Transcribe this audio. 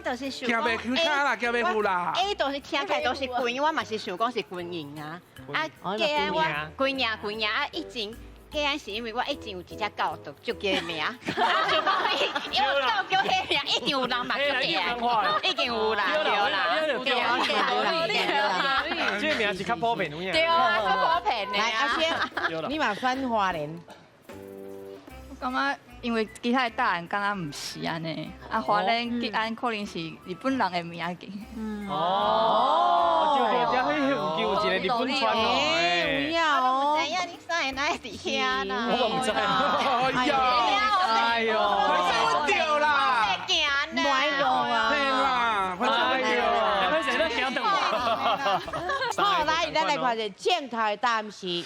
就是想驚袂去卡啦，驚袂赴啦。 A 就是聽起來都是軍，我嘛是想講是軍營啊。啊，加安我軍營軍營啊，以前加安是因為我以前有一隻狗就叫這個名，想講因為狗叫彼名，一定有人嘛叫這個，已經有啦，對啦，對對對。這個名是較普遍有影。對啊，較普遍的。來，阿星，你嘛選花蓮。我感覺因為其他的答案敢若毋是按呢，啊花蓮吉安可能是日本人的名字。哦，就這彼有有一個日本村哦。哎，有影哦。我毋知影恁三个哪會佇遐啦。我毋知。哎呀，哎呦，反正我對啦。行啦。買路啊。對啦，反正我對。反正咱行轉。好，來，咱來看一下正確的答案是。